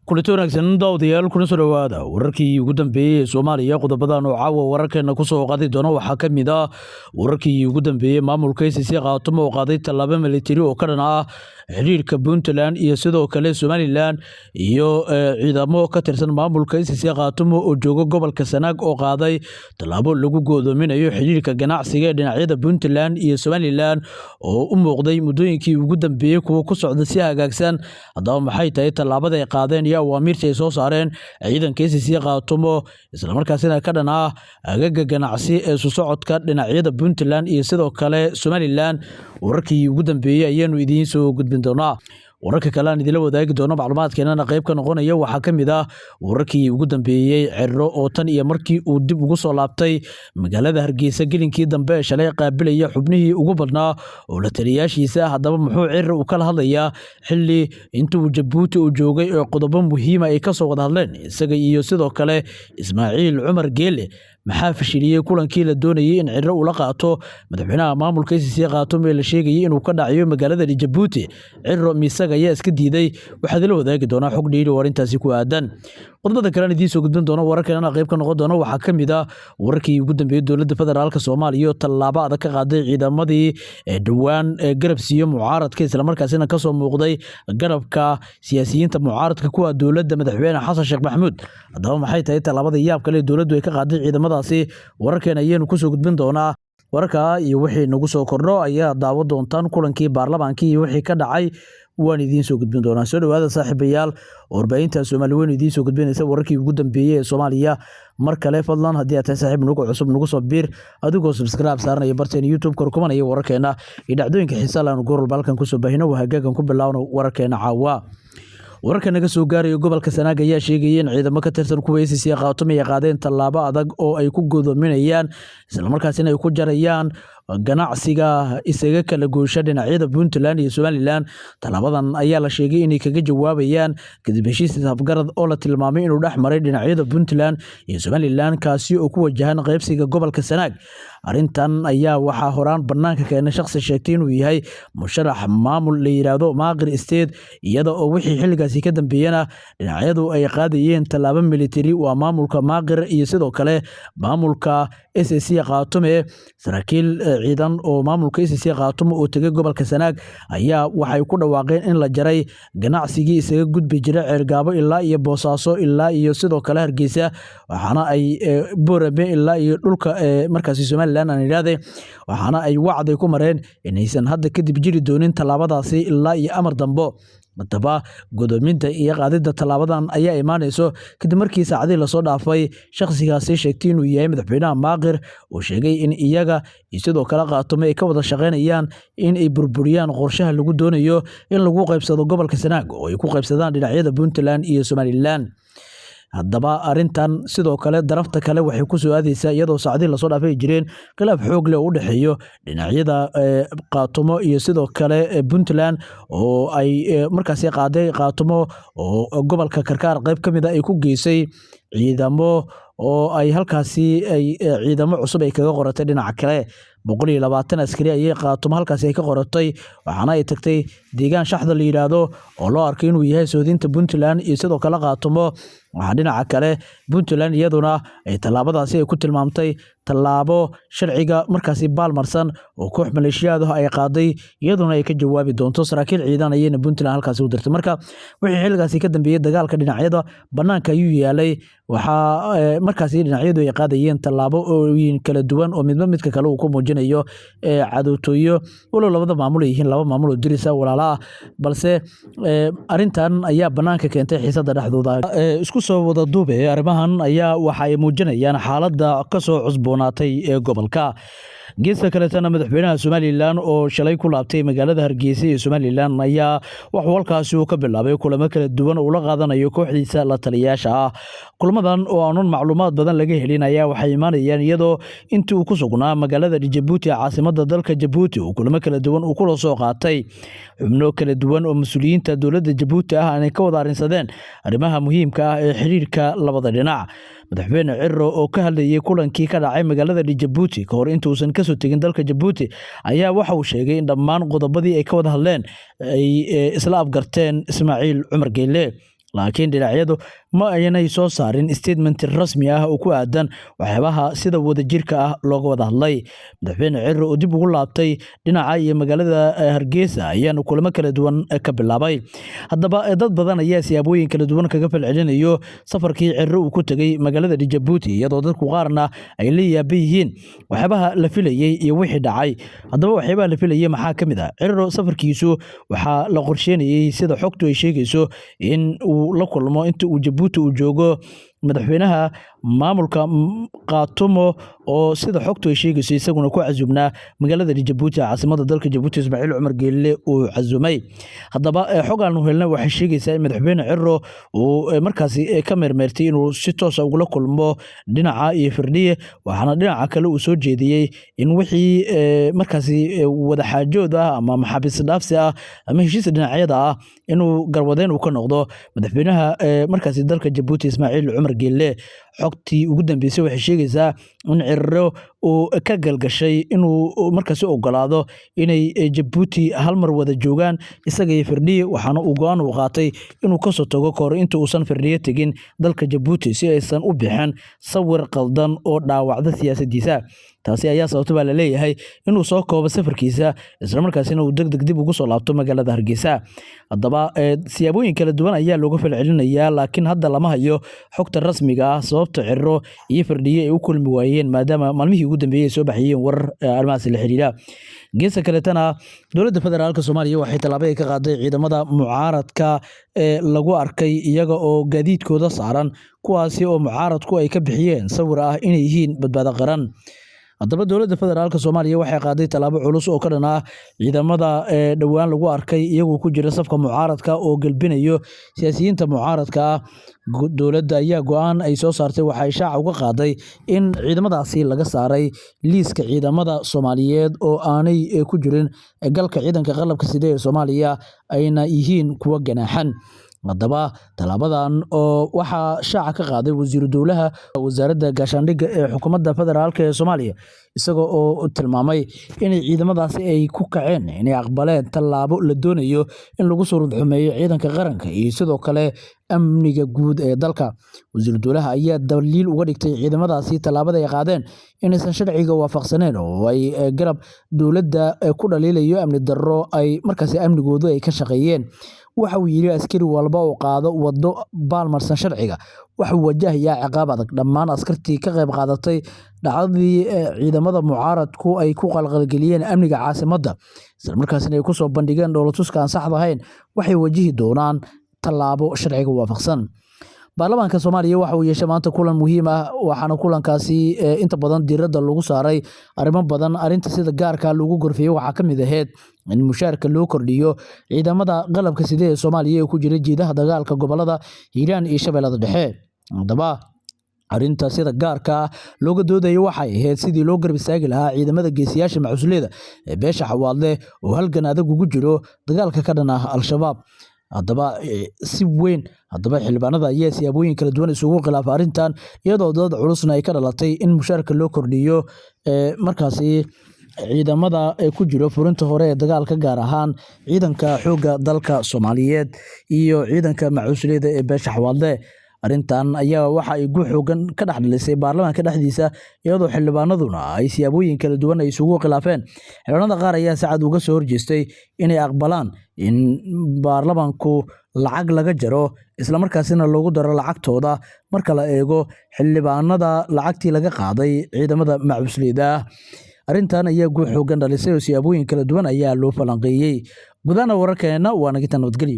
Kulanti wanaagsan, daawadayaal, kuna soo dhowaada wararkii ugu dambeeyey ee Soomaaliya. Qodobadan oo caawa wararkeena kusoo qaadi doono waxaa ka mid ah wararkii ugu dambeeyey maamulka SSC Khaatumo oo qaaday tallaabo militari oo ka dhan ah xiriirka Puntland iyo sidoo kale Somaliland, iyo ciidamo ka tirsan maamulka SSC Khaatumo oo jooga gobolka Sanaag oo qaaday tallaabo lagu go'doominayo xiriirka ganacsiga ee dhinacyada Puntland iyo Somaliland oo u muuqday muddooyinkii ugu dambeeyey kuwa ku socda si hagaagsan. Haddaba, maxay tahay tallaabada ay qaadeen iyo awaamiirta ay soo saareen ciidanka SSC Khaatumo, islamarkaasina ka dhan ah agaga ganacsi ee isu socodka dhinacyada Puntland iyo sidoo kale Somaliland? Wararkii ugu dambeeyey ayaanu idiin soo gudbin doonaa. Wararka kale aan idinla wadaagi doono, macluumaadkeenana qayb ka noqonaya, waxaa ka mid ah wararkii ugu dambeeyey Cirro oo tan iyo markii uu dib ugu soo laabtay magaalada Hargeysa gelinkii dambe ee shalay qaabilaya xubnihii ugu badnaa oo la taliyaashiisa. Haddaba, muxuu Cirro uu kala hadlayaa, xilli intuu Jabuuti uu joogay oo qodobo muhiima ay kasoo wada hadleen isaga iyo sidoo kale Ismaaciil Cumar Geele? Maxaa fashiliyey kulankii la doonayay in Cirro ula qaato madaxweynaha maamulka SSC Khaatumo ee la sheegayay inuu ka dhacayo magaalada Jabuuti? Cirro misaga ayaa iska diiday? Waxaad ila wadaagi doonaa xog dhiiri oo arrintaasi ku aadan. Qodobada kalena idiin soo gudbin doono, wararkanana qayb ka noqon doono, waxaa ka mid ah wararkii ugu dambeeyey dowladda federaalka Soomaaliya oo tallaabo adag ka qaaday ciidamadii dhowaan garab siiyo mucaaradka, islamarkaasina kasoo muuqday garabka siyaasiyiinta mucaaradka kuwa dowladda madaxweyne Xasan Sheekh Maxamuud. Haddaba, maxay tahay tallaabada yaab kale ee dowladdu ay ka qaaday ciidamadaasi? Wararkeena ayaanu kusoo gudbin doonaa. Wararka iyo wixii nagu soo kordho ayaa daawo doontaan. Kulankii baarlamaankii iyo wixii ka dhacay waan idiin soo gudbin doonaa. Soo dhowaada, saaxiibayaal. Warbaahinta Soomaali Weyn idiin soo gudbinaysa wararkii ugu dambeeyey ee Soomaaliya. Mar kale, fadlan, haddii aad tahay saaxiib nagu cusub, nagu soo biir adigoo subscribe saaranaya barteena YouTube, korkumanaya wararkeena iyo dhacdooyinka xiisaa laanu goor walba halkan kusoo baahino. Waa hagaagan, ku bilaawno wararkeena caawa. Wararka naga soo gaaraya gobolka Sanaag ayaa sheegaya in ciidamo ka tirsan kuwa SSC Khaatumo ay qaadeen tallaabo adag oo ay ku godoominayaan, islamarkaasina ay ku jarayaan ganacsiga isaga kala goosha dhinacyada Puntland iyo Somaliland. Tallaabadan ayaa la sheegay inay kaga jawaabayaan kadib heshiis afgarad oo la tilmaamay inuu dhex maray dhinacyada Puntland iyo Somaliland, kaasi oo ku wajahan qaybsiga gobolka Sanaag. Arrintan ayaa waxaa horaan banaanka keenay shakhsi sheegtay inuu yahay musharax maamul la yiraahdo Maaqir State, iyada oo wixii xilligaasi ka dambeeyana dhinacyadu ay qaadayeen tallaabo militari, waa maamulka Maaqir iyo sidoo kale maamulka SSC Khaatume. Saraakiil ciidan oo maamulka SSC Khaatume oo tegay gobolka Sanaag ayaa waxay ku dhawaaqeen in la jaray ganacsigii isaga gudbi jiray Ceergaabo ilaa iyo Boosaaso ilaa iyo sidoo kale Hargeysa, waxaana ay Boorame ilaa iyo dhulka markaasi Somaliland aan idhaahday, waxaana ay wacday ku mareen inaysan hadda kadib jiri doonin tallaabadaasi ilaa iyo amar dambo. Haddaba, godoominta iyo qaadida tallaabadan ayaa imaanayso kadib markii saacadihii lasoo dhaafay shakhsigaasi sheegtay inuu yahay madaxweynaha Maaqir oo sheegay in iyaga iyo sidoo kale Khaatumo ay ka wada shaqaynayaan in ay burburiyaan qorshaha lagu doonayo in lagu qaybsado gobolka Sanaag oo ay ku qaybsadaan dhinacyada Puntland iyo Somaliland. Haddaba, arrintan sidoo kale darafta kale waxay ku soo aadaysaa iyadoo saacadihii lasoo dhaafay ay jireen khilaaf xoog leh oo u dhexeeyo dhinacyada Khaatumo iyo sidoo kale Puntland, oo ay markaasi qaaday Khaatumo oo gobolka Karkaar qayb ka mid a ay ku geysay ciidamo, oo ay halkaasi ay ciidamo cusub ay kaga qoratay. Dhinaca kale, 120 askari ayay Khaatumo halkaasi ay ka qoratay, waxaana ay tagtay deegaan Shaxda la yidhaahdo oo loo arkay inuu yahay soodinta Puntland iyo sidoo kale Khaatumo. Waxaa dhinaca kale Puntland iyaduna ay tallaabadaasi ay ku tilmaamtay tallaabo sharciga markaasi baalmarsan oo koox maleeshiyaad ah ay qaaday, iyaduna ay ka jawaabi doonto. Saraakiil ciidan ayayna Puntland halkaasi u dirtay. Marka wixii xilligaasi ka dambeeyey, dagaalka dhinacyada banaanka ayuu yaalay. Waxaa markaasi dhinacyadu ay qaadayeen tallaabooyin kala duwan oo midba midka kale uu ku muujinayo cadowtooyo, walow labada maamul ay yihiin laba maamul oo dirisa walaala ah, balse arrintan ayaa banaanka keentay xiisada dhexdooda. Isku soo wada duube, arrimahan ayaa waxa ay muujinayaan xaaladda kasoo cusboonaatay ee gobolka. Geesta kaletana, madaxweynaha Somaliland oo shalay ku laabtay magaalada Hargeysa ee Somaliland ayaa waxuu halkaasi uu ka bilaabay kulamo kala duwan oo ula qaadanayo kooxdiisa la taliyaasha ah. Kulamadan oo aanun macluumaad badan laga helin ayaa waxay imaanayaan iyadoo intii uu ku sugnaa magaalada Jabuuti, caasimada dalka Jabuuti, uu kulamo kala duwan uu kula soo qaatay xubno kala duwan oo mas-uuliyiinta dowladda Jabuuti ah, aanay ka wada arrinsadeen arrimaha muhiimka ah ee xiriirka labada dhinac. Madaxweyne Ciro oo ka hadlayay kulankii ka dhacay magaalada Jabuuti ka hor intuusan kasoo tegin dalka Jabuuti ayaa waxa uu sheegay in dhammaan qodobadii ay ka wada hadleen ay isla afgarteen Ismaaciil Cumar Geyle. Laakiin dhinacyadu ma aynay soo saarin statement rasmi ah oo ku aadan waxyaabaha sida wadajirka ah looga wada hadlay. Madaxweyne Ciro oo dib ugu laabtay dhinaca iyo magaalada Hargeysa ayaana kulamo kala duwan ka bilaabay. Haddaba dad badan ayaa siyaabooyin kala duwan kaga falcelinayo safarkii Ciro uu ku tegay magaalada Jabuuti, iyadoo dadku qaarna ay la yaaban yihiin waxyaabaha la filayay iyo wixii dhacay. Haddaba waxyaabaha la filayay maxaa ka mid ah? Ciro safarkiisu waxaa la qorsheynayay, sida xogtu ay sheegayso, in uu la kulmo inta uu Jabuuti uu joogo madaxweynaha maamulka Khaatumo, oo sida xogtu ay sheegayso isaguna ku casumnaa magaalada Jabuuti, caasimada dalka Jabuuti, Ismaaciil Cumar Geelle uu casumay. Haddaba xog aanu helnay waxay sheegaysaa in madaxweyne Ciro uu markaasi ka meermeertay inuu si toos ah ugula kulmo dhinaca iyo Firdhiye, waxaana dhinaca kale uu soo jeediyey in wixii markaasi wadaxaajood ah ama maxaabiis dhaafsi ah ama heshiis dhinacyada ah inuu garwadeen uu ka noqdo madaxweynaha markaasi dalka Jabuuti Ismaaciil Cumar Geelle. Xogtii ugu dambeysay waxay sheegaysaa in Ciro uu ka galgashay inuu markaasi ogolaado inay Jabuuti hal mar wada joogaan isaga iyo Firdhiye, waxaana uu go'aan u qaatay inuu kasoo tago kahor inta uusan Firdhiye tegin dalka Jabuuti si aysan u bixin sawir qaldan oo dhaawacda siyaasadiisa. Taasi ayaa sababta baa laleeyahay inuu soo koobo safarkiisa, islamarkaasina uu deg deg dib ugu soo laabto magaalada Hargeysa. Haddaba siyaabooyin kala duwan ayaa looga falcelinayaa, laakiin hadda lama hayo xogta rasmiga ah sababta Ciro iyo Firdhiye ay u kulmi waayeen, maadaama maalmihii ugu dambeeyey ay soo baxayeen warar arrimahaasi la xiriira. Geesta kaletana, dowladda federaalka Soomaaliya waxay tallaabo ay ka qaaday ciidamada mucaaradka ee lagu arkay iyaga oo gaadiidkooda saaran, kuwaasi oo mucaaradku ay ka bixiyeen sawir ah inay yihiin badbaado qaran. Haddaba dowladda federaalka Soomaaliya waxay qaaday tallaabo culus oo ka dhan ah ciidamada ee dhowaan lagu arkay iyagoo ku jira safka mucaaradka oo gelbinayo siyaasiyiinta mucaaradka ah. Dowladda ayaa go'aan ay soo saartay waxay shaaca uga qaaday in ciidamadaasi laga saaray liiska ciidamada Soomaaliyeed oo aanay ku jirin galka ciidanka qalabka sida ee Soomaaliya, ayna yihiin kuwa ganaaxan. Haddaba tallaabadan oo waxaa shaaca ka qaaday wasiiru dowlaha wasaaradda gaashaandhigga ee xukuumadda federaalk ee Soomaaliya, isaga oo tilmaamay inay ciidamadaasi ay ku kaceen inay aqbaleen tallaabo la doonayo in lagu suurad xumeeyo ciidanka qaranka iyo sidoo kale amniga guud ee dalka. Wasiiru dowlaha ayaa daliil uga dhigtay ciidamadaasi tallaabada ay qaadeen inaysan sharciga waafaqsaneen oo ay garab dowladda ku dhaliilayo amni darro ay markaasi amnigoodu ay ka shaqeeyeen. Waxa uu yidhi, askari walba oo qaado waddo baalmarsan sharciga waxuu wajahayaa ciqaab adag. Dhammaan askartii ka qayb qaadatay dhacdadii ciidamada mucaaradku ay ku qalqalgeliyeen amniga caasimadda, islamarkaasina ay ku soo bandhigeen dhoolatuska aan saxda ahayn, waxay wajihi doonaan tallaabo sharciga waafaqsan. Baarlamaanka Soomaaliya waxa uu yeeshay maanta kulan muhiim ah, waxaana kulankaasi inta badan diiradda lagu saaray arrimo badan. Arrinta sida gaarka lagu gorfiyey waxaa ka mid ahayd in mushaarka loo kordhiyo ciidamada qalabka sida ee Soomaaliya ee ku jira jiidaha dagaalka gobolada Hiiraan iyo Shabeellada Dhexe. Haddaba arrinta sida gaarka ah looga doodayo waxay ahayd sidii loo garab istaagi lahaa ciidamada geesiyaasha macusleyda ee beesha Xawaadle oo halgan adag ugu jiro dagaalka ka dhan ah Al-Shabaab. Haddaba si weyn haddaba xildhibaanada ayaa siyaabooyin kala duwan isugu khilaafa arrintan, iyadoo dood culusna ay ka dhalatay in mushaarka loo kordhiyo markaasi ciidamada ee ku jiro furinta hore ee dagaalka, gaar ahaan ciidanka xoogga dalka Soomaaliyeed iyo ciidanka macusleyda ee beesha Xawaadle. Arrintan ayaa waxa ay guux xoogan ka dhex dhalisay baarlamaanka dhexdiisa, iyadoo xildhibaanaduna ay siyaabooyin kala duwan ay isugu khilaafeen. Xildhibaanada qaar ayaa si cad uga soo horjeestay inay aqbalaan in baarlamaanku lacag laga jaro, islamarkaasina loogu daro lacagtooda marka la eego xildhibaanada lacagtii laga qaaday ciidamada macusleyda ah. Arrintan ayaa guux xoogan dhalisay oo siyaabooyin kala duwan ayaa loo falanqeeyey. Gudaana wararkeena waa naginta, nabadgelyo.